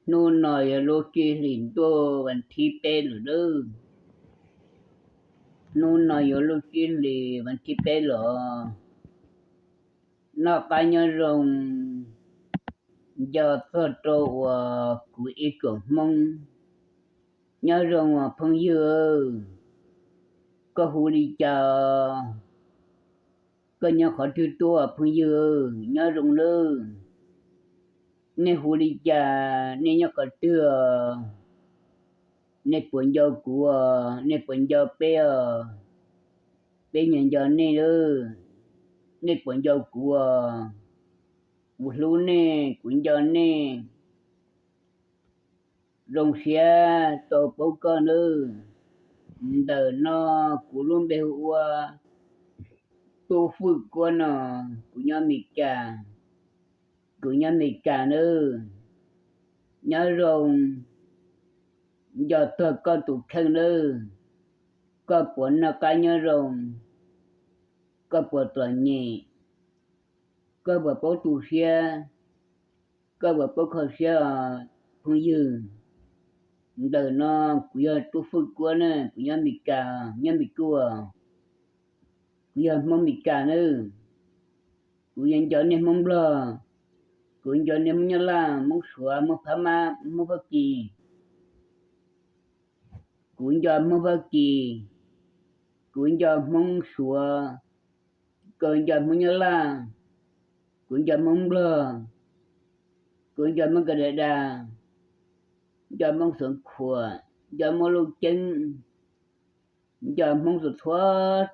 Hnub no yog lub tsib hlis ntuj vas thib peb lawm nawb. Hnub no yog lub tsib hlis vas thib peb los, noj qab nyob zoo nco txog rau uas kuv ib tsoom Hmoob. Nyob zoo os phooj ywg, koj hu li cas? Koj nyob qhov twg tuaj phooj ywg? Nyob zoo nawb. Nej hu li cas? Nej nyob qhov twg? Nej puas nco kuv? Nej puas nco peb? Peb nyias nco nej. Nej puas nco kuv? Kuv hlub nej, kuv nco nej. Zoo siab tau paub koj nawb. Ntawm no kuv lub npe hu ua Tub Fwj Kuab no, kuv nyob Mes Kas, kuv nyob Mes Kas nawb. Nyob zoo nco txog koj tus kheej nawb. Koj puas noj qab nyob zoo? Koj puas txom nyem? Koj puas paub tu siab? Koj puas paub kho siab os phooj ywg? Ntawm no kuv yog Tub Fwj Kuab na, kuv nyob Mes Kas, nyob Mes Kuj. Kuv yog Hmoob Mes Kas nawb. Kuv yeej nco nej Hmoob Nplog, kuv nco nej Hmoob Nyab Laj, Hmoob Suav, Hmoob Phab Mab, Hmoob Fab Kis. Kuv nco Hmoob Fab Kis, kuv nco Hmoob Suav, kuv nco Hmoob Nyab Laj, kuv nco Hmoob Nplog, kuv nco Hmoob Kas Nas Das, nco Hmoob Xeev Khuam, nco Hmoob Looj Ceeb, nco Hmoob txhua txhua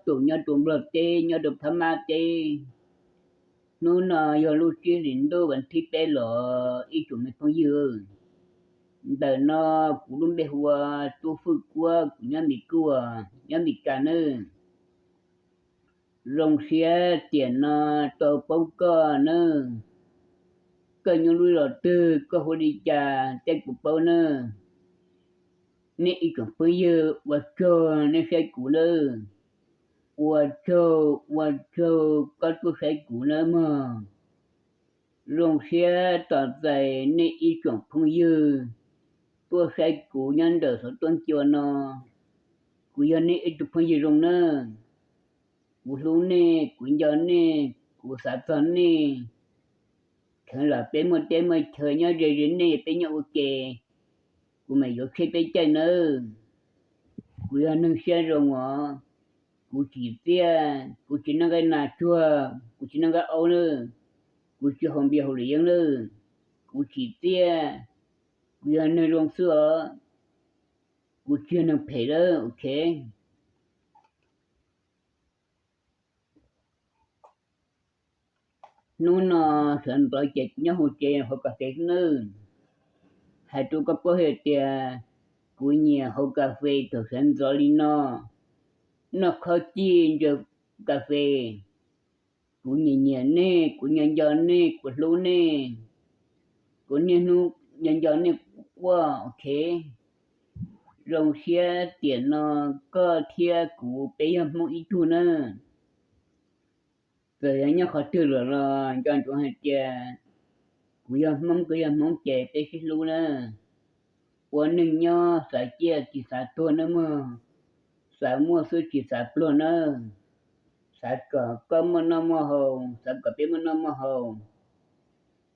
tus nyob rau Nplog teb, nyob rau Phab Mab teb. Hnub no yog lub tsib hlis ntuj vas thib peb los ib tsoom me phooj ywg. Ntawm no kuv lub npe hu ua Tub Fwj Kuab, kuv nyob Mes Kuj, nyob Mes Kas nawb. Zoo siab tiam no tau paub koj nawb. Koj nyob lub zos twg, koj hu li cas tej kuv paub nawb. Nej ib tsoom phooj ywg ua tsaug nej saib kuv nawb. Ua tsaug, ua tsaug koj tuaj saib kuv nawb mog. Zoo siab tos txais nej ib tsoom phooj ywg tuaj saib kuv nyob ntawm xov tooj cua no. Kuv yog nej ib tug phooj ywg zoo nawb. Kuv hlub nej, kuv nco nej, kuv xav txog nej. Kheev los peb muaj teb muaj chaw nyob ze ze nej, peb nyob ua ke, kuv mam yuav tshiab peb caij nawb. Kuv yog neeg siab zoo os. Kuv tsis txiaj, kuv tsis noj nqaij nas tsuag, kuv tsis noj nqaij aub nawb, kuv tsis haus npias haus lwm yeeb nawb. Kuv tsis txiaj, kuv yog neeg zoo xwb os. Kuv tsis yog neeg phem lawm, ok. Hnub no sawv ntxov ces kuv nyob hauv tsev haus kas fes xwb nawb. Hais rau koj paub hais tias kuv nyiam haus kas fes thaum sawv ntxov li no, noj khob cij ntsaws kas fes. Kuv nyiam nyiam nej, kuv nco nco nej, kuv hlub nej, kuv niaj hnub nco nco nej quaj, ok. Zoo siab tiam no koj thiab kuv peb yog Hmoob ib tug nawb. Txawm yog nyob qhov twg lawm los nco ntsoov hais tias kuv yog Hmoob, koj yog Hmoob ces peb sib hlub nawb. Ua neeg nyob xav ciaj tsis xav tuag nawb mog, xav muaj xwb tsis xav pluag nawb. Xav kom koj muaj noj muaj haus, xav kom peb muaj noj muaj haus.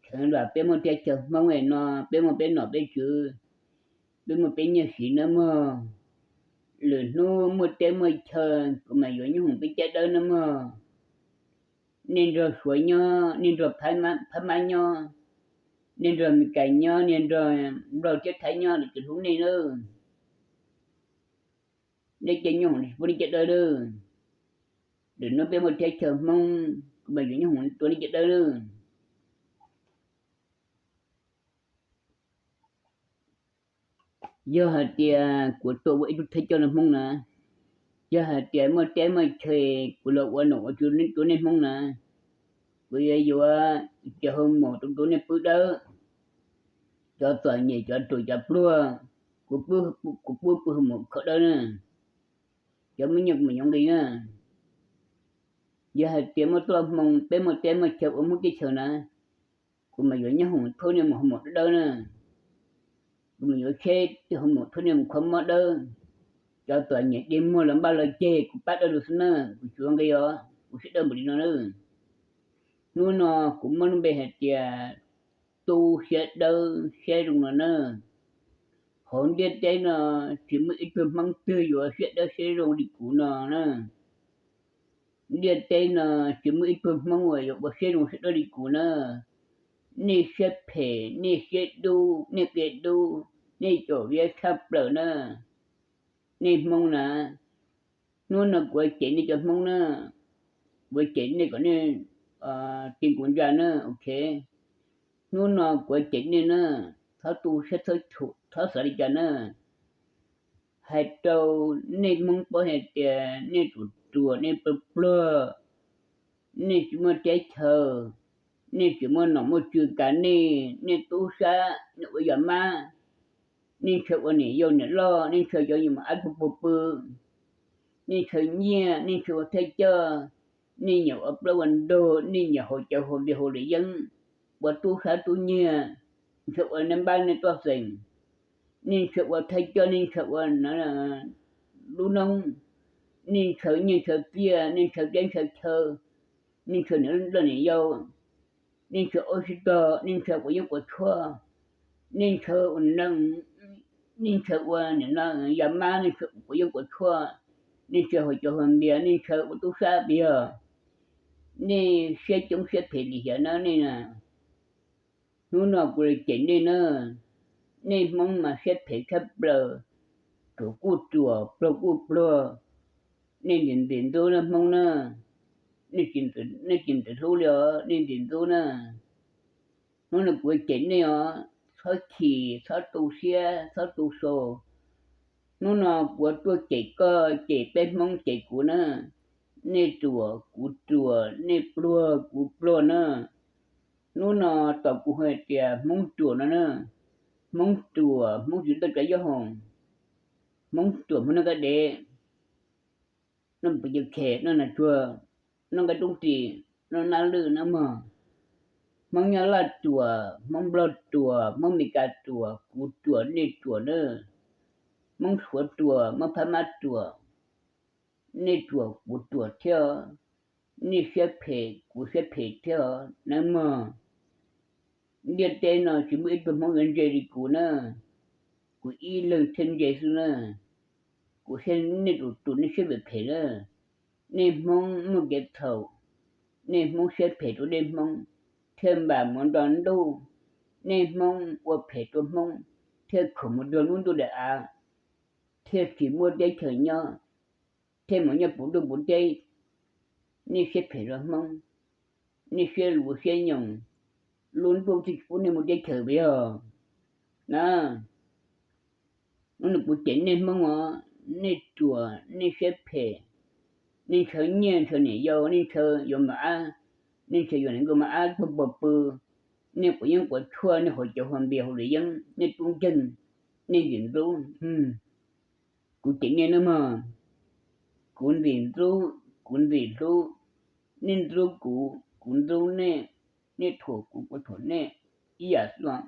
Kheev los peb muaj teb chaws Hmoob es no, peb muaj peb nom peb tswv, peb muaj peb nyiaj siv nawb mog. Lwm hnub muaj teb muaj chaw kuv mam yuav nyob hoom peb caj dawb nawb mog. Nej nrog Suav nyob, nej nrog Phab Mab nyob, nej nrog Mes Kas nyob, nej nrog Nplog thiab Thaib nyob, lawv tsis hlub nej nawb. Nej cia nyob hoom pub nej caj dawb nawb. Lwm hnub peb muaj teb chaws Hmoob kuv mam yuav nyob hoom tua nej caj dawb nawb. Yog hais tias kuv tuaj ua ib tug thawj coj rau Hmoob na, yog hais tias muaj teb muaj chaw kuv los ua nom ua tswv rau nej Hmoob na, kuv yuav yuav cov hau maum rau nej pw dawb, cov txom nyem cov ruam cov pluag, kuv pub pw hau maum kho dawb na, cov muaj nyiaj kuv mam yuav nqi na. Yog hais tias muaj txoj hmoo peb muaj teb muaj chaw ua Hmoob teb chaws na, kuv mam yuav nyob hoom pub nej mus hau maum dawb dawb na. Kuv mus yuav tsheb, twb ho mus thauj nej mus kho mob dawb. Cov tuam nyem dig muag los npaj los ceg, kuv pab dawb lug xwb na, kuv tsis ua nqi os, kuv siab dawb npaum li no na. Hnub no kuv muab lub npe hais tias tu siab dawb siab zoo no na. Hauv ntiaj teb no tsis muaj ib tug Hmoob twg yuav siab dawb siab zoo li kuv no na. Ntiaj teb no tsis muaj ib tug Hmoob uas yuav ua siab zoo siab dawb li kuv na. Nej siab phem, nej siab dub, nej qia dub, nej caum viab tshaj plaws na. Nej Hmoob na, hnub no kuv cem nej cov Hmoob na, kuv cem nej kom nej ti nkuv ntsa na, ok. Hnub no kuv cem nej na, txhob tu siab, txhob xav li cas na. Hais rau nej Hmoob paub hais tias nej ruam ruam, nej pluag pluag, nej tsis muaj teb chaws, nej tsis muaj nom muaj tswv kav nej, nej tub sab, nej ua yam mab, nej ntshaw ua niam yau niam loj, nej ntshaw cov yus mas ab puag puag pw, nej ntshaw nyiaj, nej ntshaw ua thawj coj, nej nyiam ua plaub ua ntug, nej nyiam haus cawv haus npias haus lwm yeeb, ua tub sab tub nyiag, ntshaw ua nej npab nej toj xeem, nej ntshaw ua thawj coj, nej ntshaw ua lub noob, nej ntshaw nyiaj ntshaw txiaj, nej ntshaw teb ntshaw chaw, nej ntshaw niam loj niam yau, nej ntshaw ua sib tog, nej ntshaw quav yeeb quav tshuaj, nej ntshaw ua neeg, nej ntshaw ua nim no yam mab, nej ntshaw quav yeeb quav tshuaj, nej ntshaw haus cawv haus npias, nej ntshaw ua tub sab piag, nej siab coob siab phem lim hiam na nej na. Hnub no kuv cem nej na, nej Hmoob mas siab phem tshaj plaws, ruam kuj ruam, pluag kuj pluag, nej ntxim ntxim ntxub na Hmoob na, nej tsis ntxim hlub li os, nej ntxim ntxub na. Hnub no kuv cem nej os, txhob chim, txhob tu siab, txhob tu xaus. Hnub no kuv tuaj cem koj, cem peb Hmoob, cem kuv na. Nej ruam kuv ruam, nej pluag kuv pluag na. Hnub no tos kuv hais tias Hmoob ruam no na, Hmoob ruam, Hmoob tsis tau tsav yob hoom, Hmoob ruam, Hmoob noj kab dev, noj pw cawv khem, noj nas tsuag, noj nqaij roob ris, noj nab lwj nab mog. Hmoob Nyab Laj ruam, Hmoob Nplog ruam, Hmoob Mes Kas ruam, kuv ruam, nej ruam na. Hmoob Suav ruam, Hmoob Phab Mab ruam, nej ruam kuv ruam thiab, nej siab phem kuv siab phem thiab nawb mog. Ntiaj teb no tsis muaj ib tug Hmoob yuav ntse li kuv na, kuv ib leeg thiaj ntse xwb na. Kuv thiaj nej tus tus nej siab phem phem na. Nej Hmoob muaj kev txhaum, nej Hmoob siab phem rau nej Hmoob, thiaj npam mus nto ntuj. Nej Hmoob ua phem rau Hmoob, thiaj khoom mus rau lub ntuj daim av, thiaj tsis muaj teb chaws nyob, thiaj mus nyob puv ntuj puv teb. Nej siab phem rau Hmoob, nej siab luv siab nyoos, lub ntuj thiaj tsis pub nej mus teb chaws pem yog na. Hnub no kuv cem nej Hmoob os, nej ruam, nej siab phem, nej ntshaw nyiaj ntshaw niam yau, nej ntshaw yuav mos ab, nej ntshaw yuav niam nkauj mos ab tuag puag pw, nej quav yeeb quav tshuaj, nej haus cawv haus npias haus lwm yeeb, nej tub nkeeg, nej ntxim ntxub. Kuv cem nej nawb mog, kuv ntxim ntxub, kuv ntxim hlub, nej ntxub kuv, kuv ntxub nej, nej thuam kuv, kuv thuam nej ib yam xwb os.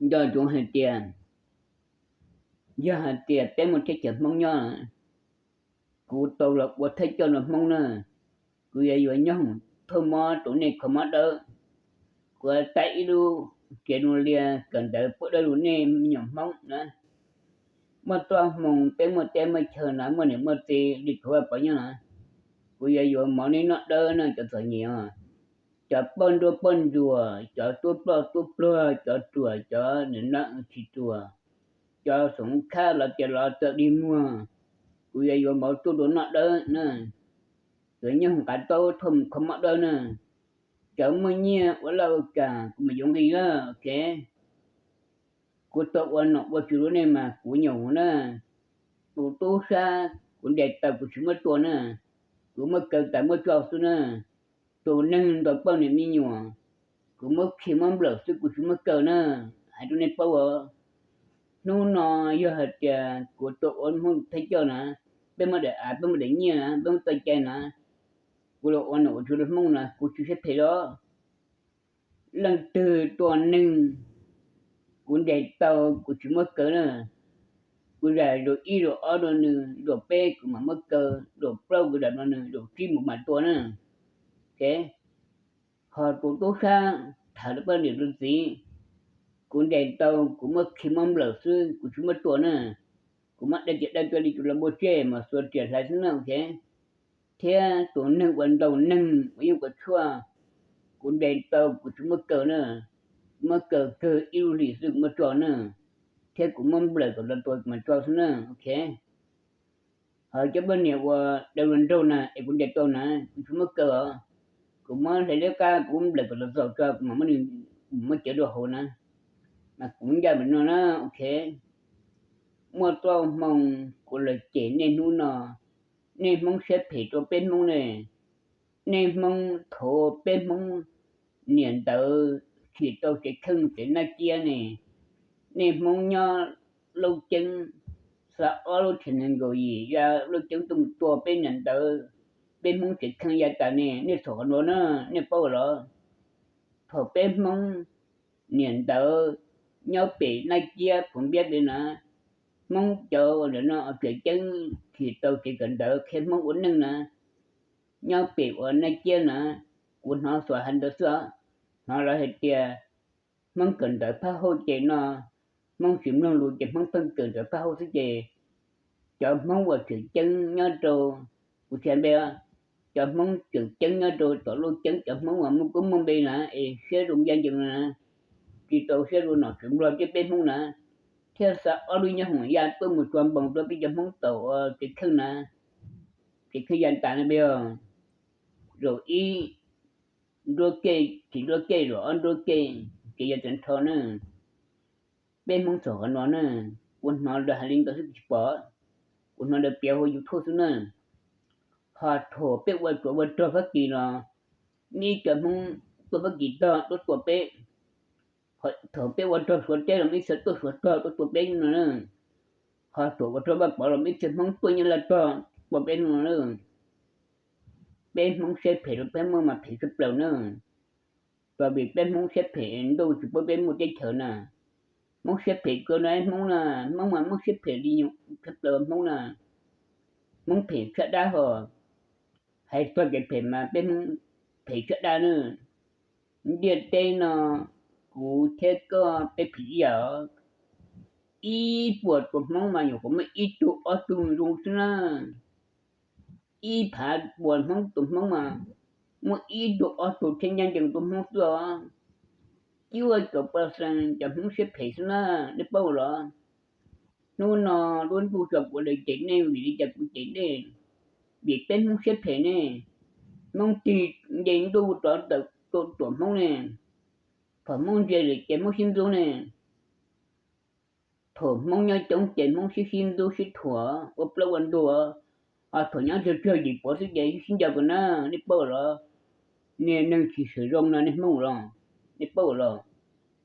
Nco ntsoov hais tias, yog hais tias peb muaj teb chaws Hmoob nyob, kuv tau los ua thawj coj rau Hmoob na, kuv yuav yuav nyob hoom thauj mob rau nej kho mob dawb. Kuv tab ib lub tsev zoo li kawm ntawv pub dawb rau nej me nyuam Hmoob na. Muaj txoj hmoo peb muaj teb muaj chaw na, muaj niam muaj txiv li kuv Vaj Pov nyob na, kuv yuav yuav mov nej noj dawb na cov txom nyem os. Cov poj nruab poj ntsuag, cov tub ploj tub pluag, cov ruam cov nim no tsis ruam, cov xoom khab los tias los txawm dig muag, kuv yuav yuav mov tuaj rau noj dawb na. Cov nyob hoom qav taub thauj mus kho mob dawb na. Cov muaj nyiaj ua laj ua kam kuv mam yuav nqi na, ok. Kuv tau ua nom ua tswv rau nej mas kuv nyaum na. Tus tub sab kuv ntes tau kuv tsis muab tua na, kuv muab kaw tas muab tso xwb na. Tus neeg ntaus poj niam me nyuam, kuv muab khi muab nplawm xwb kuv tsis muab kaw na. Hais rau nej paub os, hnub no yog hais tias kuv tau ua Hmoob thawj coj na, peb muaj daim av, peb muaj daim nyiaj na, peb muaj txoj cai na, kuv los ua nom ua tswv rau Hmoob na kuv tsis siab phem los. Leej twg tua neeg, kuv ntes tau kuv tsis muab kaw na. Kuv zam zaum ib zaum ob rau nws, zaum peb kuv mam muab kaw, zaum plaub kuv zam rau nws, zaum tsib mus mam tua na. Ho tus tub sab tham rau poj niam rau txiv, kuv ntes tau kuv muab khi muab nplawm xwb, kuv tsis muab tua na. Kuv muab dai tias dai tua li tus los npua tsej mas xuas riam hlais xwb na, ok. Thiab tus neeg uas ntaus neeg uas yeej ua tshuaj, kuv ntes tau kuv tsis muab kaw na. Kuv muab kaw kawg ib lub hlis xwb kuv muab tso na, thiab kuv muab nplawm kom tau tua kuv mam tso xwb na, ok. Ho cov poj niam uas daws luag nraug na es kuv ntes tau na, kuv tsis muab kaw os. Kuv muab hlais liab qab kuv muab nplawm kom tau txaus tso kuv mam muab nws muab cawv rau hauv na. Mas kuv ncaj npaum no na, ok. Muaj txoj hmoo kuv los cem nej hnub no, nej Hmoob siab phem rau peb Hmoob ne. Nej Hmoob thov peb Hmoob niam ntawd chim tau tsev kheej tsev naj ciab ne. Nej Hmoob nyob Looj Ceeb, xa ob lub tsheb nees nkaum yim ya Looj Ceeb tuaj mus tua peb niam ntawd, peb Hmoob tsev kheej ya tas ne. Nej txhom qhov nuav na, nej paub los? Thaum peb Hmoob niam ntawd nyob pem naj ciab phuv npiab pem na, Hmoob cov uas ntawm no tseem ceeb chim tau tsev kawm ntawv qhia Hmoob ua neej na, nyob pem uas naj ciab na, kuv hnov xuas hais ntawd xwb, hnov lawv hais tias Hmoob kawm ntawv phaj hauj ces no, Hmoob tsis mloog lus ces Hmoob pheej kawm ntawv phaj hauj xwb ces cov Hmoob uas tseem ceeb nyob rau, kuv tsis hais npe, cov Hmoob tseem ceeb nyob rau tom Looj Ceeb, cov Hmoob uas muaj koob muaj npe na es siab zoo ncaj ncees na, tsis tau siab zoo nom tswv Nplog thiab peb Hmoob na, thiaj xa ob lub nyoob hoom ya tuaj mus txua npoos rau peb cov Hmoob tau tsev kheej na, tsev kheej ya tas na peb os. Zaum ib nruab kej, tsis nruab kej, zaum ob nruab kej ces yog tseem nrho na. Peb Hmoob txog qhov no na, kuv hnov lawv hais li ntawd xwb tsis pom, kuv hnov lawv piav hauv YouTube xwb na. Ho thaum peb ua tsuav ua rog Fab Kis los, ib cov Hmoob tuaj Fab Kis tog tuaj tua peb. Thaum peb ua rog Suav teb los ib txhia tuaj Suav tog tuaj tua peb no na. Ho thaum ua rog Vaj Pov los ib txhia Hmoob tuaj Nyab Laj tog tua peb no na. Peb Hmoob siab phem rau peb Hmoob mas phem tshaj plaws na. Tau vim peb Hmoob siab phem ntuj tsis pub peb muaj teb chaws na. Hmoob siab phem kawg no Hmoob na, Hmoob mas Hmoob siab phem li tshaj plaws Hmoob na. Hmoob phem tshaj dab hos, hais txog kev phem mas peb Hmoob phem tshaj dab na. Ntiaj teb no kuv thiab koj peb phem ib yam, ib puas tus Hmoob mas nyuam qhuav muaj ib tug ob tug zoo xwb na. Ib phav puas Hmoob tus Hmoob mas muaj ib tug ob tug thiaj ncaj ncees tus Hmoob xwb os. Cuaj caum percent cov Hmoob siab phem xwb na, nej paub los? Hnub no lub ntuj tso kuv los cem nej, vim li cas kuv cem nej? Vim peb Hmoob siab phem ne. Hmoob tig nce ntuj rov tawm tuam Hmoob ne. Thaum Hmoob ntsia lawm ces Hmoob sib ntxub ne. Thaum Hmoob nyob coob ces Hmoob sib sib ntxub sib thuam ua plaub ua ntug, ho thaum nyob tsawg tsawg yim puav xwb ces sib nco kawg na, nej paub los? Niag neeg tsis sawv zoo no nej Hmoob los, nej paub los?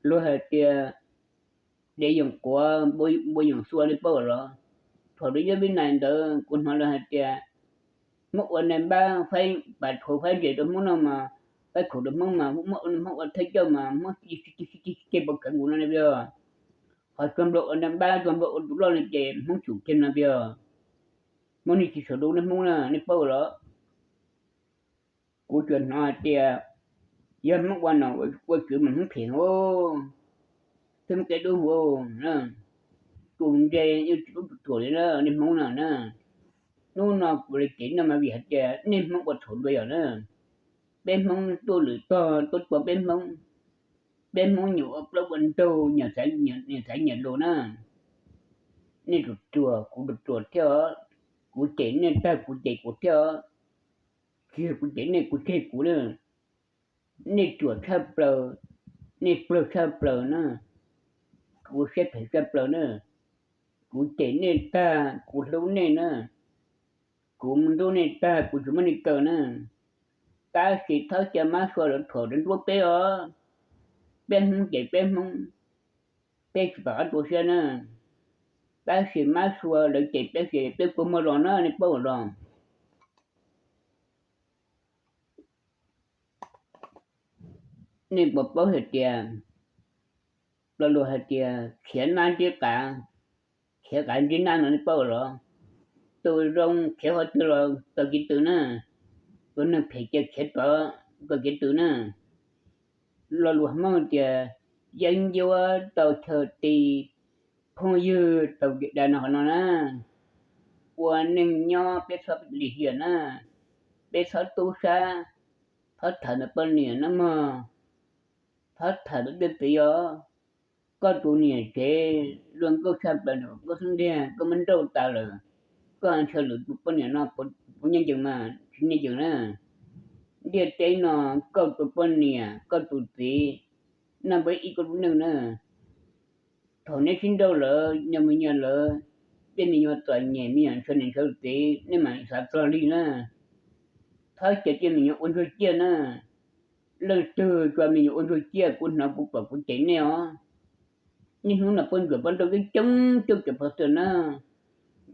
Luag hais tias dev yoom quav, npua yoom xua, nej paub los? Thaum lawv nyob Vib Nais ntawd kuv hnov lawv hais tias muab ua naj npab faib pas thuav faib ntses rau Hmoob no mas, faib khaum rau Hmoob mas, muab Hmoob ua thawj coj mas Hmoob ci ci ci ci pov khawv nkaus no ne. Ho txog nplua ua naj npab, txog nplua ua tus loj li ces Hmoob tsum kiag no tiag. Hmoob niag tsis sawv zoo nej Hmoob na, nej paub los? Kuv tsuas hnov hais tias yog Hmoob ua nom ua tswv mas Hmoob phem hu, thiab Hmoob qia dub hu, tus ntse yeej tsis pub tus ruam li na, nej Hmoob no na. Hnub no kuv los cem nej mas vim hais tias nej Hmoob ua txhaum dua yom na. Peb Hmoob tuaj lwm tog tuaj tua peb Hmoob, peb Hmoob nyiam ua plaub ua ntug, nyiam xaiv nyiam lus na. Nej tus ruam kuv tus ruam thiab os, kuv cem nej tag kuv cem kuv thiab os. Tsis yog kuv cem nej kuv tseg kuv na. Nej ruam tshaj plaws, nej plawg tshaj plaws na, kuv siab phem tshaj plaws na. Kuv cem nej tag kuv hlub nej na, kuv ntxub nej tag kuv tsis muab nej kaw na. Tab sis txhob cia mab sua lawv thuam lawv ntxub peb os. Peb Hmoob ces peb Hmoob, peb tsis pom qab tu siab na. Tab sis mab sua lawv cem peb ces peb kuj muaj zog na, nej paub los? Nej puas paub hais tias lo lus hais tias khiav nab ntsib qav, khiav qav ntsib nab no nej paub los? Tus zoo khiav qhov twg los tau kev tws na, tus neeg phem ces khiav tod tau kev tws na. Lo lus Hmoob tias yeeb ncuab tau chaw ti, phooj ywg tau kev da no qhov no na. Ua neeg nyob peb txhob lim hiam na, peb txhob tub sab, txhob thawm ntawm poj niam na mog, txhob thawm ntawm tej txiv os. Koj tus niam tsev luag nkauj tshaj plaws nram koj xub ntiag, koj muab nrauj tas lawm, koj ntshaw lwm tus poj niam no puas nyob ncees mas tsis nyob ncees na. Ntiaj teb no koj tus poj niam koj tus txiv, naj npawb ib koj lub neej na. Thaum neb sib nrauj lawm, nyias mus nyias lawm, tej me nyuam txom nyem, me nyuam ntshaw niam ntshaw txiv, nej mam xav txog li na. Txhob cia tej me nyuam ua ntsuag ciaj na. Leej twg tso me nyuam ua ntsuag ciaj, kuv hnov kuv pom kuv cem nej os. Niaj hnub no poj ntsuam poj nrauj coob coob caum pov xwm na.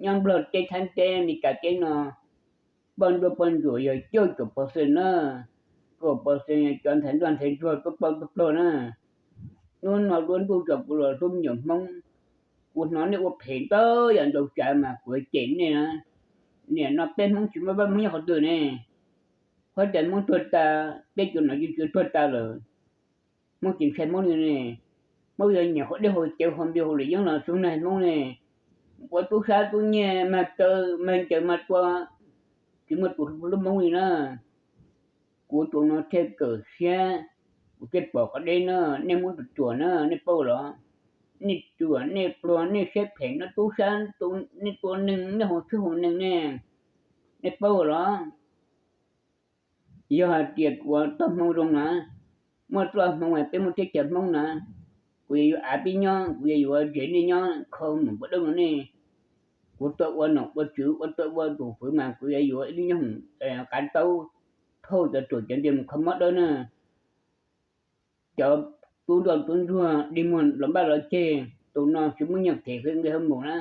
Nyob Nplog teb, Thaib teb, Meskas teb no, poj nrauj poj ntsuam yog cuaj caum pov xwm na. Kaum pov xwm yog cov ntxhais nroj ntxhais ntsuag tuaj ploj tuaj plog na. Hnub no lub ntuj tso kuv los hlub me nyuam Hmoob, kuv hnov nej ua phem ntau yam ntau tsav mas kuv cem nej na. Nim no peb Hmoob tsis muaj vaj Hmoob nyob qhov twg ne? Huab cai Hmoob tuag tas, peb cov nom cov tswv tuag tas lawm, Hmoob tsis ntshai Hmoob li ne. Hmoob yuav nyiam haus dej haus cawv haus npias haus lwm yeeb los xub nag Hmoob ne. Ua tub sab tub nyiag mag kaw mag ncaws mag tua, tsis muaj tus hlub Hmoob li na. Kuv tus no thiaj kawm siab, kuv thiaj pom qhov deb na, nej Hmoob ruam ruam na, nej paub los? Nej ruam, nej pluag, nej siab phem, nej tub sab, nej tua neeg, nej haus txhwb haus neeg ne, nej paub los? Yog hais tias kuv ua txoj hmoo zoo na, muaj txoj hmoo peb muaj teb chaws Hmoob na, kuv yuav yuav av peb nyob, kuv yuav yuav zes nej nyob, kho mus npua dawb no nej. Kuv tau ua nom ua tswv, ua tau ua tus fwv mas kuv yuav yuav ib lub nyob hoom qav taub, thauj cov ruam cov ntiag mus kho mob dawb na. Cov tub nroj tub ntsuag dig muag los npaj los ceg, tus no tsis muaj nyiaj them nqi hauv mus na,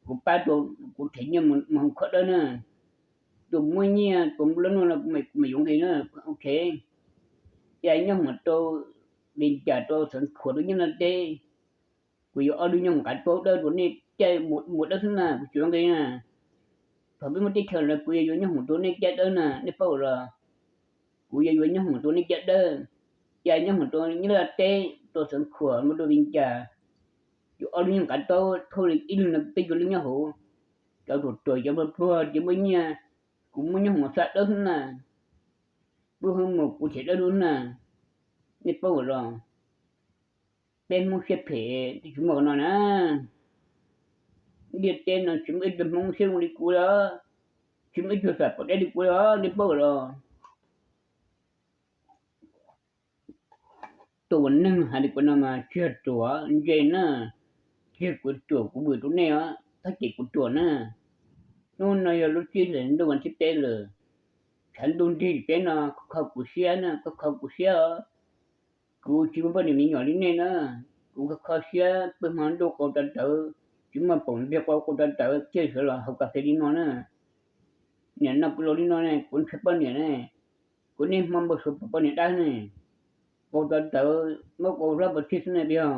kuv pab rau, kuv them nyiaj mus hoom kho dawb na. Tus muaj nyiaj tus muaj lub nuj no kuv mam yuav nqi na, ok. Cia nyob hoom rau Vis Cas rau Xeev Khuam rau Nyab Laj teb, kuv yuav ob lub nyob hoom qav taub dawb rau nej caij mus dawb xwb na, kuv tsis yuav nqi na. Thaum peb muaj teb chaws lawm kuv yuav yuav nyob hoom rau nej caij dawb na, nej paub los? Kuv yuav yuav nyob hoom rau nej caij dawb, cia nyob hoom rau Nyab Laj teb, rau Xeev Khuam mus rau Vis Cas, yuav ob lub nyob hoom qav taub, thauj li ib lub no peb caug lub nyob hauv. Cov ruam ruam cov pluag pluag tsis muaj nyiaj, kuv muab nyob hoom xa dawb xwb na. Lub hauv mus kuv them dawb lub na, nej paub los? Peb Hmoob siab phem twb tsis muaj qhov no na. Ntiaj teb no tsis muaj ib tug Hmoob siab zoo li kuv los, tsis muaj ib tug xam pom deb li kuv los, nej paub los? Tus neeg hais li kuv no mas tsis yog ruam ntse na, tsis yog kuv ruam kuv vwm rau nej os, txhob cem kuv ruam na. Hnub no yog lub tsib hlis ntuj vas thib peb lawm, tshav ntuj nrig peb no, kho kuv siab na, kho kuv siab os. Kuv tsis muaj poj niam me nyuam li nej na, kuv kho kho siab pw hmo ntuj qau taw tawv, tsis muaj poom npiag qau qau taw tawv thiaj sawv los haus kas fes li no na. Nim no kuv laus li no ne, kuv ntshai poj niam ne, kuv niaj hmo npau suav pom poj niam dab ne, qau taw tawv, muab qau hlob pov tseg xwb ne, yog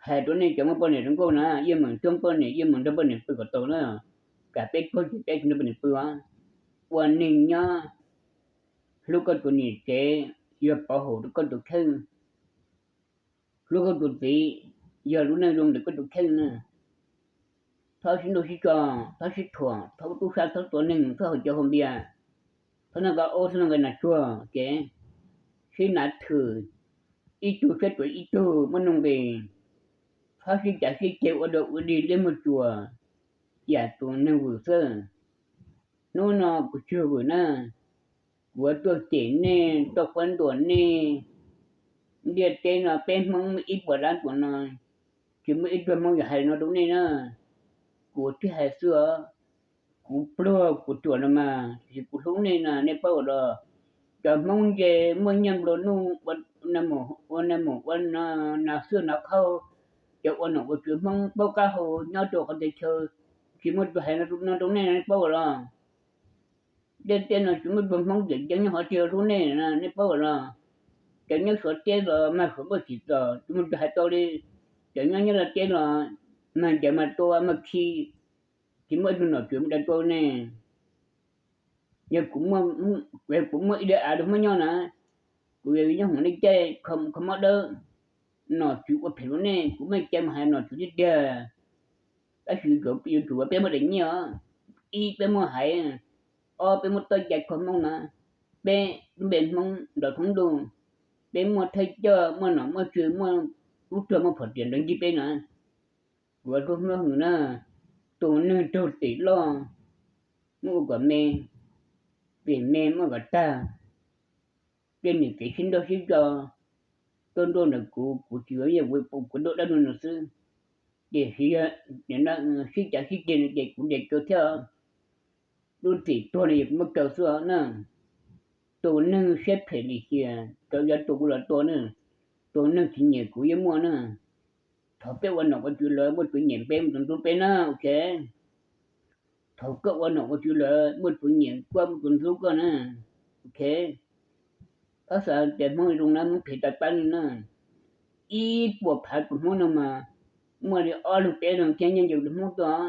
hais rau nej cov muaj poj niam zoo nkauj na, yeej meem coob poj niam, yeej meem nrog poj niam pw kom tau na, kam peb tuag ces peb tsis nrog poj niam pw os. Ua neeg nyob, hlub koj tus niam tsev, yog pov haum rau koj tus kheej, hlub koj tus txiv, yog lub neej zoo ntawm koj tus kheej na. Txhob sib nrauj sib tso, txhob sib thuam, txhob ua tub sab, txhob tua neeg, txhob haus cawv haus npias, txhob noj nqaij aub, txhob noj nqaij nas tsuag, ces sib nav thwm, ib tug siab ruam ib tug muaj nuj nqis, txhob sib cav sib ceg ua dog ua dig liab muag tsuas, yam tus neeg vwm xwb. Hnub no kuv tsis vwm na, kuv tuaj cem nej, tuaj quab ntuas nej. Ntiaj teb no peb Hmoob ib puas dab ntuas no, tsis muaj ib tug Hmoob yuav hais no rau nej na. Kuv thiaj hais xwb os, kuv pluag kuv ruam no mas tiam sis kuv hlub nej na, nej paub los? Cov Hmoob ntse muaj nyiaj nplua nuj, ua naj mus ua nas xwb nas khauj, cov ua nom ua tswv Hmoob paub qab hau nyob rau qhov txhia chaw, tsis muaj tus hais no rau nej, nej paub los? Ntiaj teb no tsis muaj tus Hmoob tseem ceeb nyob qhov twg hlub nej na, nej paub los? Cov nyob Suav teb los mag Suav npauj tsis txog, tsis muaj tus hais tau li. Cov nyob nyob Los Tsuas teb los mag ncaws mag tua mag khi, tsis muaj ib tug nom tswv mus dag tua ne. Yog kuv muaj ib daim av rau Hmoob nyob na, kuv yog nyob hauv nej caij kho mob dawb, nom tswv ua phem rau nej, kuv muaj cai mus hais nom tswv tiag tiag. Tab sis yuav tsum peb muaj daim nyiaj os, ib peb muaj haiv, ob peb muaj txoj cai kho Hmoob na, peb lub npe Hmoob nrov thoob ntuj, peb muaj thawj coj, muaj nom muaj tswv, muaj lub tuag muaj phom riam nrov ncig peb na. Kuv ua tub Hmoob hwm na, tus neeg raug tim loj, muab ua kom me, pem me muab kom tag, tej niam txiv sib nrauj sib tso, tuaj nrauj ntawm kuv, kuv tsis yuav, kuv nrauj dab ntawm nws xwb. Tiam sis sib cav sib ceg no ces kuv ntes kaw thiab, lub txim tuag no yog kuv muab kaw xwb os na. Tus neeg siab phem lim hiam, cov yuav tua kuv los tua na, tus neeg tsis nyiam kuv yeej muaj na. Thaum peb ua nom ua tswv lawm muaj tus nyiam peb muaj tus ntxub peb na, ok. Thaum koj ua nom ua tswv lawm muaj tus nyiam koj muaj tus ntxub koj na, ok. Pab xav tias Hmoob zoo na, Hmoob phem tas pab li na. Ib puas phav tus Hmoob no mas muaj li ob leeg peb leeg thiab nyob ncaws tus Hmoob tuaj.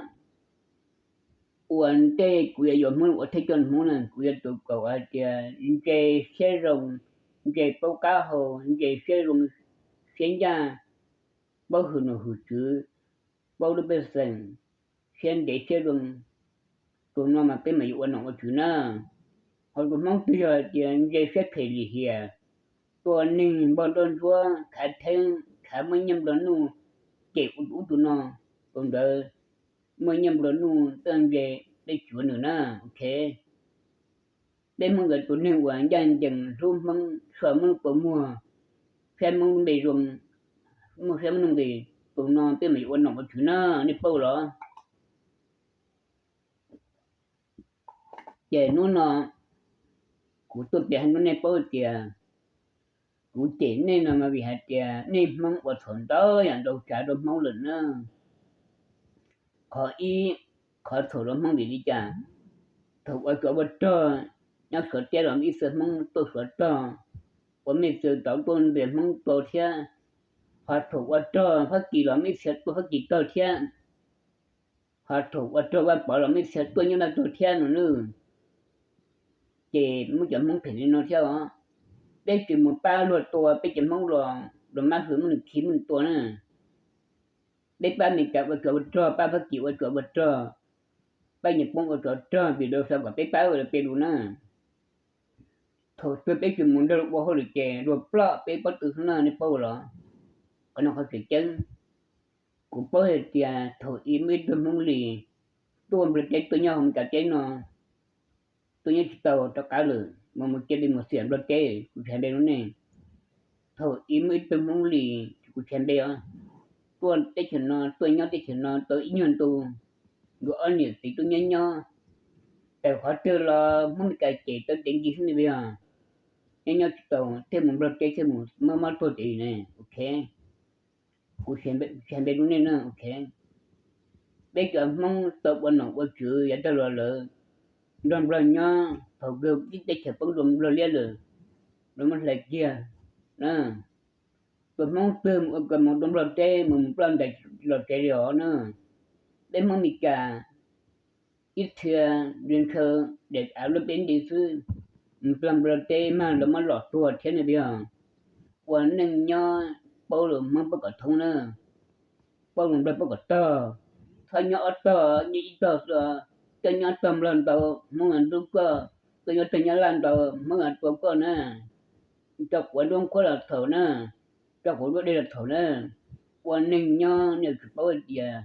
Ua ntej kuv yuav yuav Hmoob ua thawj coj Hmoob na, kuv yuav tus kaum hais tias ntse siab zoo, ntse paub qab hau, ntse siab zoo siab ncaj, paub hwm nom hwm tswv, paub lub pej xeem, siab ntev siab zoo. Tus no mas peb mam yuav ua nom ua tswv na. Ho tus Hmoob twg yog hais tias ntse siab phem lim hiam, tua neeg npog nroj ntsuab, khav theeb, khav muaj nyiaj nplua nuj, cem ua tus ub tus no, tus ntawd muaj nyiaj nplua nuj txawj ntse, peb tsis yuav nws na, ok. Peb Hmoob yuav tus neeg uas ncaj ncees hlub Hmoob, xuas Hmoob puas muag, saib Hmoob lub npe zoo, muaj saib Hmoob lub npe, tus no peb mam yuav ua nom ua tswv na, nej paub los? Ces hnub no kuv tuaj piav hais rau nej paub tias kuv cem nej no mas vim hais tias nej Hmoob ua txhaum ntau yam ntau tsav rau Hmoob lawm na. Qhov ib, qhov txhaum rau Hmoob vim li cas? Thaum ua tsov ua rog nyob Suav teb los ib txhia Hmoob tuaj Suav tog ua mej txwv tau tuaj ntias Hmoob tau thiab. Ho thaum ua rog Fab Kis los ib txhia tuaj Fab Kis tog thiab. Ho thaum ua rog Vaj Pov los ib txhia tuaj nyob Nplog tog thiab no nawb. Ces muab cov Hmoob phem li no thiab os. Peb tsis mus pab luag tua peb cov Hmoob los, los mab hwm muab nws khi muab nws tua na. Peb pab Meskas ua tsov ua rog, pab Fab Kis ua tsov ua rog, pab Nyij Pooj ua tsov rog vim luag xav kom peb pab ua peb lus na. Thaum twg peb tsis mus nrog luag ua hauj lwm ces luag ploj peb pob tw xwb na, nej paub los? Qhov no qhov tseem ceeb. Kuv paub hais tias thaum ub muaj ib tug Hmoob Lis tuaj Nplog teb tuaj nyob hauv Meskas teb no, tuaj nyob tsis tau rov qab lawm, mus mus cia li mus xiam Nplog teb, kuv tsis hais npe rau nej. Thaum ub muaj ib tug Hmoob Lis, kuv tsis hais npe os, tuaj teb chaws no, tuaj nyob teb chaws no tau ib nyuag ntu, nkawd ob niam txiv tuaj nyob nyob, tawm qhov twg los Hmoob Meskas cem tau ces ncig xwb ne, nyob nyob tsis tau thiaj mus Nplog teb thiaj mus mob mob tuag ces ne, ok. Kuv tsis hais npe rau nej na, ok. Peb cov Hmoob tau ua nom ua tswv yav tag los lawm, nrog Nplog nyob, thaum kawg ib teb chaws poob rau Nplog liab lawm, lawv muab hlais kiag na. Tus Hmoob twg mus ua kom mus rau Nplog teb mus mus ploj ntais los tsev li os na. Peb Hmoob Meskas ib txhia ntshaw daim av luaj peb nti xwb, mus ploj Nplog teb mag lawv muab lom tuag thiab ne, yog ua neej nyob paub lus Hmoob paub kom thoob na, paub lus Nplog paub kom tog. Txhob nyob ob tog, nyob ib tog xwb, koj nyob tog Nplog ntau, Hmoob ntxub koj, koj nyob tog Nyab Laj ntau, Hmoob tua koj na. Tso quav nruab nqhuab los txhaum na, tso quav nruab dej los txhaum na. Ua neeg nyob nej yuav tsum paub hais tias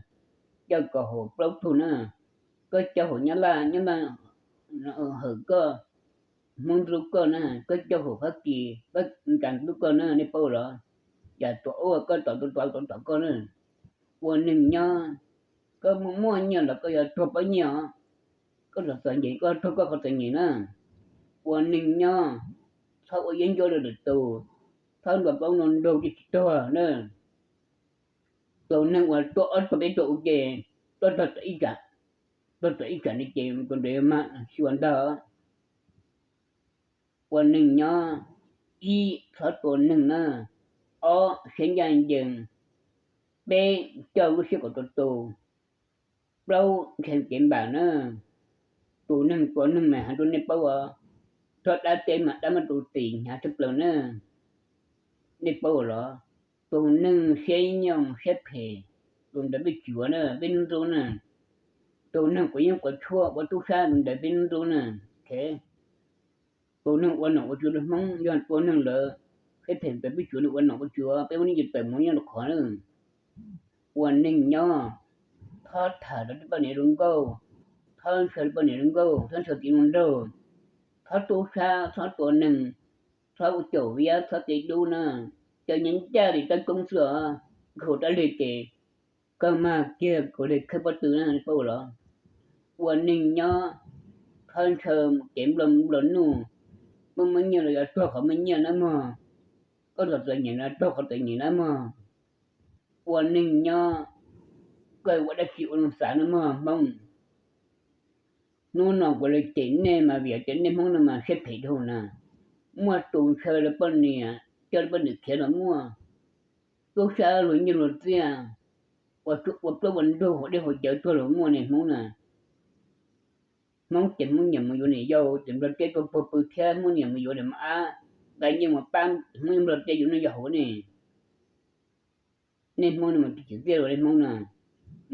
coj kom haum plaub tug na. Koj coj haum Nyab Laj, Nyab Laj hawm koj, Hmoob ntxub koj na, koj coj haum Fab Kis, Fab Kis ntxub koj na, nej paub los? Yam tuam ub koj tom, tuam tom, tuam tom koj na. Ua neeg nyob, koj muaj muaj nyiaj los koj yuav tuag pab nyiaj os, koj txom txom nyem koj tuag koj qhov txom nyem na. Ua neeg nyob, txhob ua yeeb ncuab rau lwm tus, txhob ntuas plaub ntuas ntug ces tsis tuag na. Tus neeg uas tuaj ob tuaj peb tuaj ua ke, tuaj tog tom ib tsam, tuaj tom ib tsam ne ces tus ntawd mag xyuas ntag. Ua neeg nyob, Ib, txhob tua neeg na. Ob, siab ncaj ncees. Peb, coj lub siab kom tus tus. Plaub, nrhiav kev npam na. Tus neeg tua neeg mas hais rau nej paub os, txhob dab teb mas dab muab tus tim hnyav tshaj plaws na. Nej paub los, tus neeg siab nyoos siab phem, tus ntawd peb tsis yuav na, peb ntxub na. Tus neeg quav yeeb quav tshuaj ua tub sab, tus ntawd peb ntxub na. Tus neeg ua nom ua tswv rau Hmoob, yog tua neeg lawm, siab phem ntawd peb tsis yuav nws ua nom ua tswv, peb muab nws tawm mus nyob rau qhov na. Ua neeg nyob, txhob tham rau poj niam zoo nkauj, txhob ntshaw poj niam zoo nkauj, txhob ntshaw txiv hluas nraug, txhob tub sab, txhob tua neeg, txhob ua caum viab, txhob tiv dub na. Cov nyob ncaj li tab koob xwb os, nkhaus dab lig ces koj mag kiag kaus lig khawb pob tw na, paub los. Ua neeg nyob, txhob ntshaw kev nplua nplua nuj, muaj muaj nyiaj los yuav tuag qhov muaj nyiaj na mog, koj los txom nyem los tuag qhov txom nyem na mog. Ua neeg nyob, koj ua dab tsi ua zoo xav na mog Hmoob. Hnub no kuv los cem nej mas vim tias nej Hmoob no mas siab phem dhau na. Muaj tus ntshaw lawv poj niam, coj lawv poj niam khiav los muaj, tub sab luag nyiaj luag txiaj, ua plaub ua ntug ua dej ua cawv tuag los muaj ne Hmoob na. Hmoob ces Hmoob nyiam mus yuav niam yau, ces Nplog teb tuaj puag pw thiab Hmoob nyiam mus yuav niam mos ab, nqa nyiaj mus pab Hmoob Nplog teb yuav neej yuav hauv ne. Nej Hmoob no mas tsis txiaj los nej Hmoob no,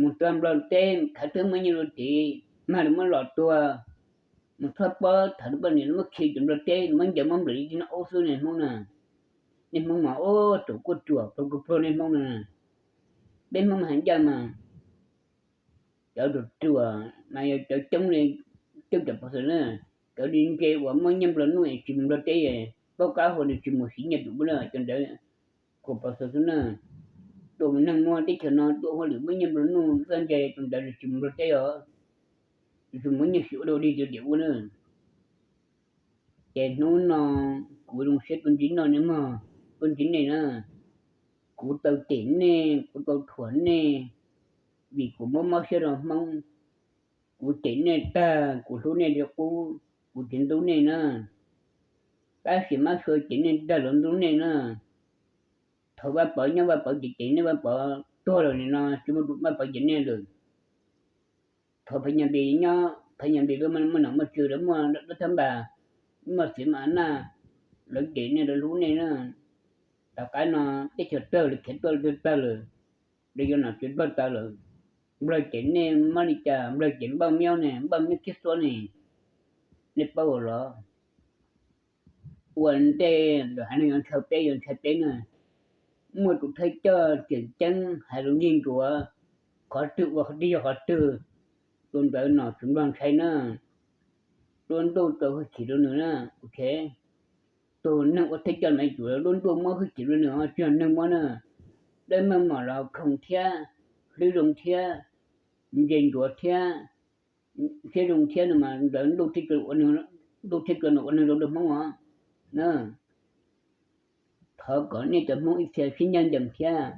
mus txog Nplog teb khav thwb muaj nyiaj luag tid, mag li muab los tuag, mus txhob pob tham rau poj niam, muab khi cov Nplog teb, muab ncaws muab nplawm li tib no ub xwb nej Hmoob na. Nej Hmoob mas ub, tus kuj ruam pluag kuj pluag nej Hmoob no. Peb Hmoob mas hais ncaj mas cov ruam ruam mas yog cov coob li coob cov pov xwm na, cov li ntse uas muaj nyiaj nplua nuj es tsis mus Nplog teb, paub qab hau nws tsis mus siv nyiaj tus ub na, cov ntawd kuj pov xwm xwb na. Tus neeg muaj teb chaws no tuaj hauj lwm muaj nyiaj nplua nuj txawj ntse, tus ntawd tsis mus Nplog teb os, tsis muaj nyiaj siv ua dog dig tiag tiag ua na. Ces hnub no kuv zoo siab tuaj ntsib nej mog, tuaj ntsib nej na. Kuv tau cem nej, kuv tau thuam nej, vim kuv muab mob siab rau Hmoob. Kuv cem nej tag, kuv hlub nej li qub, kuv tsis ntxub nej na. Tab sis mab sua cem nej tag los ntxub nej na. Thaum Vaj Pov nyob Vaj Pov ces cem nej, Vaj Pov tuag lawm nim no tsis muaj tus Vaj Pov cem nej lawm. Thaum Phas Nyas Npis nyob Phas Nyas Npis lawv muaj nom muaj tswv, lawv muaj dab thab npas, muaj txiv muaj a naj, lawv cem nej lawv hlub nej na. Tom qab no teb chaws tawg lawm, khiav tuaj tawg lawm, lawv yuav nom tswv Nplog tawv lawm. Nplog cem nej muab li cas, Nplog cem Npauj Miob ne, Npauj Miob Kiab Xuab ne, nej paub los? Ua ntej lawm hais no yuav ntshaw peb yuav ntshai peb na. Muaj tus thawj coj tseem ceeb hais lus ncig ncuav, qhov twg ua qhov twg yog qhov twg, tus ntawd nom tswv Nplog ntshai na. Lub ntuj tau hwj chim rau nws na. Tus neeg ua thawj coj mas yuav lub ntuj muab hwj chim rau nws, tsis yog neeg muab na. Dawb meej mom los khoom thiab, hlwb zoo thiab, ntse ncuav thiab, siab zoo thiab no mas ntawd ntuj thiaj, ntuj thiaj ua neeg zoo rau Hmoob os na. Thov kom nej cov Hmoob ib txhia sib ncaj ncees thiab,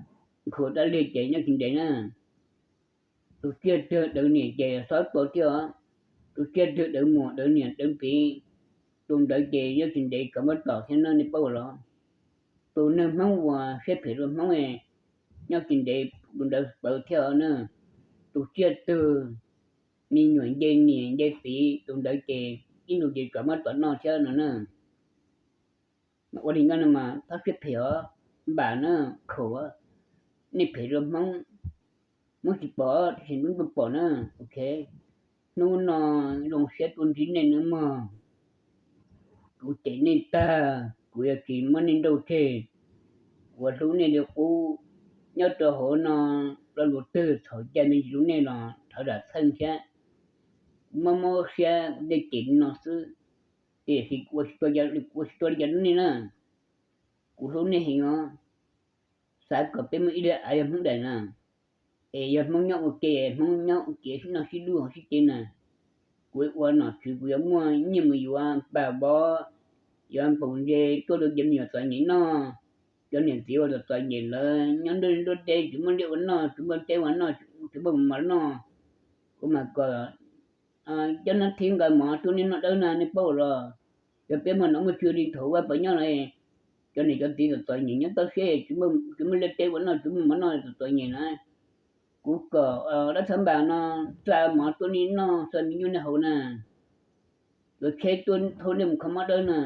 nkhaus dab lig ces nyob tsis ntev na. Tus tsiaj twg dawv niam ces txhob tua thiab os. Tus tsiaj twg dawv muam dawv niam dawv txiv, tus ntawd ces nyob tsis ntev kav muab tom thiab na, nej paub los? Tus neeg Hmoob uas siab phem rau Hmoob, nyob tsis ntev tus ntawd pawv thiab os na. Tus tsiaj twg me nyuam nce niam nce txiv, tus ntawd ces ib ntus ces kav muab tom noj thiab no na. Ua li no mas txhob siab phem os, npam na, khaum, nej phem rau Hmoob, Hmoob tsis pom tiam sis Hmoob pom na. Ok, hnub no zoo siab tuaj ntsib nej nawb mog. Kuv cem nej tag, kuv yuav tsis muab nej nrauj tseg. Kuv hlub nej li qub. Nyob rau hauv no, lo lus twg txhaum cai me ntsis rau nej los thov zam txheej thiab. Kuv mob mob siab kuv thiaj cem li no xwb, tiam sis kuv ua tsis tau li cas rau nej na. Kuv hlub nej heev os. Xav kom peb muaj ib lub av yog Hmoob daim na, es yog Hmoob nyob ua ke, Hmoob nyob ua ke sib noj sib hlub hauv sib cev na. Kuv ua nom tswv kuv yuav muaj nyiaj mus yuav pas vov, yuav npaum ntse tuaj rau cov me nyuam txom nyem noj. Cov niam txiv uas txom nyem lawv nyob nruab nruab teb tsis muaj liaj ua noj, tsis muaj teb ua noj, tsis muaj mov noj, kuv mam kom cov nab thib nqa mov rau nej noj dawb na, nej paub los? Yog peb muaj nom muaj tswv li thaum Vaj Pov nyob lawm, Cov niam cov txiv txom txom nyem nyob toj siab, tsis muaj liaj teb ua noj, tsis muaj mov noj, txom txom nyem na. Kuv kom dab thab npas no xa mov tuaj nej noj, xa me nyuam nej haus na. Cov tsheb tuaj thauj nej mus kho mob dawb na.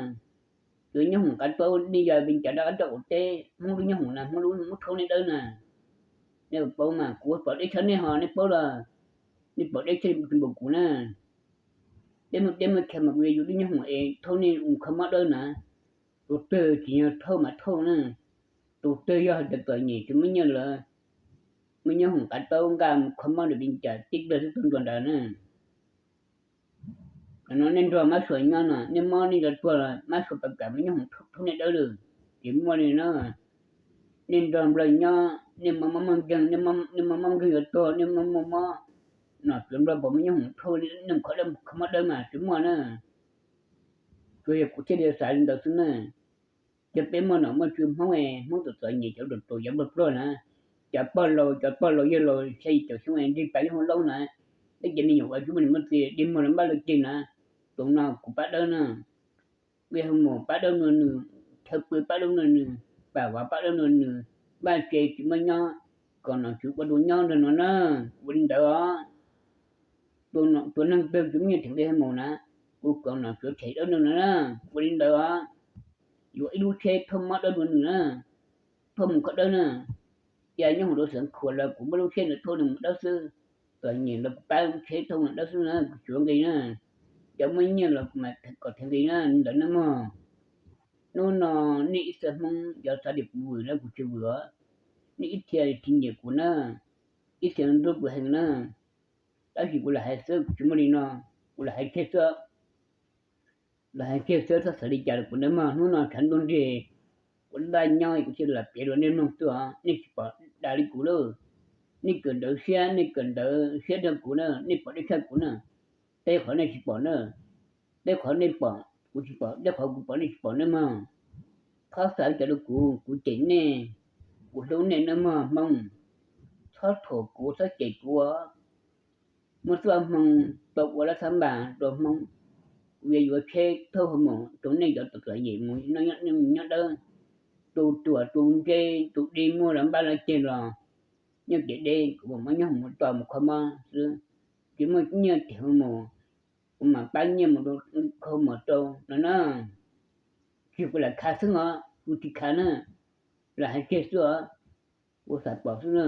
Cov nyob hoom qav taub, nej yog viv ncaus dab qab roj qaum teb, Hmoob lub nyob hoom na, Hmoob lub muab thauj nej dawb na. Nej paub mas, kuv pom deb tshaj nej ho nej paub los, nej pom deb tshaj nej tsis npaum kuv na. Deb muaj deb muaj chaw mas kuv yuav yus lub nyob hoom es thauj nej mus kho mob dawb na. Tus twg tsis yog thauj mas thauj na. Tus twg yog hais tias txom nyem tsis muaj nyiaj lawm, muaj nyob hoom qav taub nqa mus kho mob nram viv ncaus tib plag xwb tuaj nrog nrad na. Qhov no nej nrog mab sua nyob no, nej mob nej nrog tuag los mab sua pab kam muaj nyob hoom thauj nej dawb lawm. Tsis muaj li no. Nej nrog nplawg nyob, nej mob mob nkeeg, nej mob mob nkeeg yuav tuag, nej mob mob mob, nom tswv nplawg pom muaj nyob hoom thauj nej mus kho mob dawb mas tsis muaj na. Tsuas yog kuv thiaj li xav li ntawd xwb na. Cov peb muaj nom muaj tswv Hmoob, Hmoob txom txom nyem, cov ruam ruam, cov nplawg pluag na, cov pog laus, cov pog laus yawg laus xya yim caum xyoo nrig pas lub hauv laub na, peb cov me nyuam uas tsis muaj niam muaj txiv dig muag los npaj los ceg na, tus no kuv pab dawb na. Nqi hu mus pab dawb nua nws, chaw pw pab dawb nua nws, pam vav pab dawb nua nws, vaj tse tsis muaj nyob, kom nom tswv ua tus nyob nrog no na. Ua li ntawd os. Tus neeg twg tsis muaj nyiaj them nqi hu mus na, kuv kom nom tswv them dawb nua no na. Ua li ntawd os. Yuav ib lub tsheb thauj mob dawb nua nws na, thauj mus kho dawb na. Cas nyob hauv lub xeev khuam los kuv muab lub tsheb ntawd thauj nws mus dawb xwb, txom nyem los kuv pab lub tsheb thauj mus dawb xwb na, kuv tsis ua nqi na. Cov muaj nyiaj los kuv mam kom them nqi na, li ntawd na mog. Hnub no nej ib txhia Hmoob yog xav tias kuv vwm na, kuv tsis vwm os. Nej ib txhia tsis nyiam kuv na, ib txhia ntxub kuv heev na. Tab sis kuv lam hais xwb, kuv tsis muaj li no, kuv lam hais kiag xwb. Lam hais kiag xwb, txhob xav li cas rau kuv nawb mog. Hnub no tshav ntuj nrig, kuv daj nyob kuv thiaj lam piav rau nej mloog xwb os. Nej tsis pom dam li kuv lauj. Nej kawm ntawv siab, nej kawm ntawv siab rau kuv na, nej pom deb tshaj kuv na. Tej qhov nej tsis pom na, tej qhov nej pom kuv tsis pom, tej qhov kuv pom nej tsis pom nawb mog. Txhob xav li cas rau kuv, kuv cem nej, kuv hlub nej nawb mog Hmoob. Txhob thuam kuv, txhob cem kuv. Muaj txoj hmoo tau ua lab xab npas rau Hmoob, kuv yuav yuav tsheb thauj hu mus rau nej cov txom txom nyem mus nyob dawb. Tus ruam tus ntse tus dig muag los npaj los ceg los nyob kev deb, kuv mam muab nyob mus tos mus kho mob xwb. Tsis muaj nyiaj them hu mus, kuv mam pab nyiaj mus rau kho mus rau no na. Tsis kuv lam khav xwb os, kuv tsis khav na, lam hais kiag xwb os, kuv xav pom xwb na.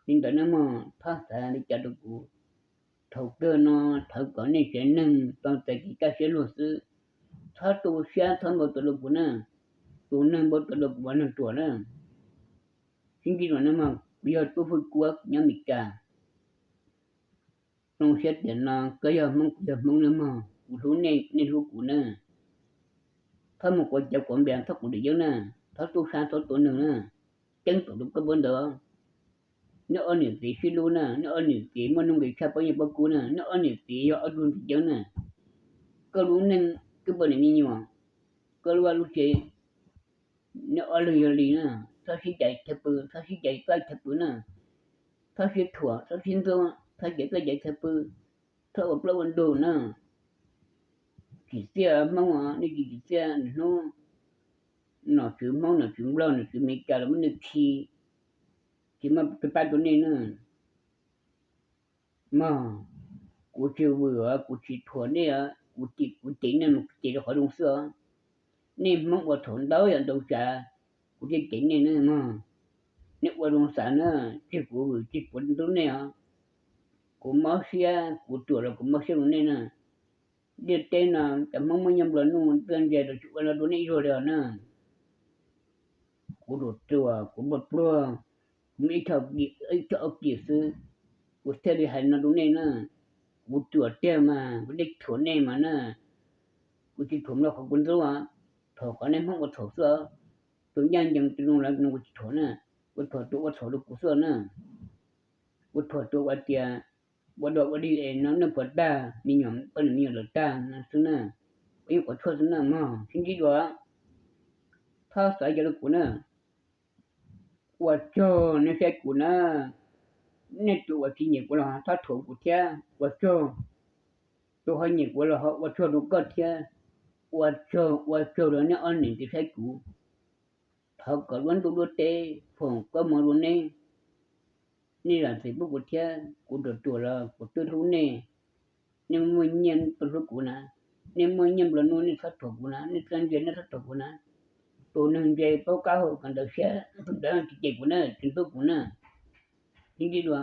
Li ntawd nawb mog, txhob xav li cas rau kuv. Thaum kawg no thov kom nej tsev neeg tau txais kev kaj siab luag xwb. Txhob tu siab, txhob npau taws rau kuv na. Tus neeg npau taws rau kuv ua neeg ruam na. Sib ntsib dua nawb mog, kuv yog Tub Hwj Kuab, kuv nyob Mes Kas. Zoo siab tias no koj yog Hmoob kuv yog Hmoob nawb mog, kuv hlub nej, nej hlub kuv na. Txhob mus quav cawv quav npias, txhob quav dim yeeb na, txhob tub sab txhob tua neeg na. Ceeb toom rau koj npaum ntawd. Neb ob niam txiv sib hlub na, neb ob niam txiv muaj nuj nqis tshaj pob nyiaj pob kub na, neb ob niam txiv yog ob tug ntxhais ceeb na. Koj lub neej twb poj niam me nyuam, koj lub vaj lub tsev, neb ob leeg yog li na. Txhob sib cais chaw pw, txhob sib cais txoj chaw pw na. Txhob sib thuam, txhob sib ntxub, txhob cais txoj cais chaw pw, txhob ua plaub ua ntug na. Tsim txiaj Hmoob os, nej tsis tsim txiaj hnub nom tswv Hmoob, nom tswv Nplog, nom tswv Mes Kas los muab nej khi, tsis muaj pab rau nej na. Mog, kuv tsis vwm os, kuv tsis thuam nej os, kuv cem, kuv cem nej mus cem rau qhov zoo xwb os. Nej Hmoob ua txhaum ntau yam ntau tsav, kuv thiaj cem nej na mog. Nej ua zoo xav na, tsis kuv vwm tsis kuv ntxub nej os. Kuv mob siab, kuv ruam los kuv mob siab rau nej na. Ntiaj teb no cov Hmoob muaj nyiaj nplua nuj txawj ntse los tsis ua no rau nej ib zaug li os na. Kuv ruam ruam, kuv npau pluag, kuv muaj ib co, ib co ob kis xwb, kuv thiaj li hais no rau nej na. Kuv ruam tiag mas kuv thiaj thuam nej mas na. Kuv tsis thuam los qhov kuv ntxub, thuam qhov nej Hmoob ua txhaum xwb. Tus ncaj ncees tus zoo lawm no kuv tsis thuam na, kuv thuam tus ua txhaum rau kuv xwb na. Kuv thuam tus ua tias ua dog ua dig es no neej puas tag, me nyuam poj niam me nyuam lawm tag xwb na. Ua yeej qhov tshuaj xwb na mog, sib ntsib dua. Txhob xav cov rau kuv na. Ua tsaug nej saib kuv na. Nej tus uas tsis nyiam kuv los txhob thuam kuv thiab, ua tsaug. Tus ho nyiam kuv los ho ua tsaug rau koj thiab. Ua tsaug, ua tsaug rau nej ob niam txiv saib kuv. Thov kom lub ntuj lub teb foom koob hmoov rau nej. Nej zam txim pub kuv thiab, kuv ruam ruam los kuv twb hlub nej. Nej muaj nyiaj nej hlub kuv na, nej muaj nyiaj nplua nuj nej txhob thuam kuv na, nej txawj ntse nej txhob thuam kuv na. Tus neeg ntse paub qab hau kawm ntawv siab, tus ntawd tsis cem kuv na, tsis ntxub kuv na. Sib ntsib dua.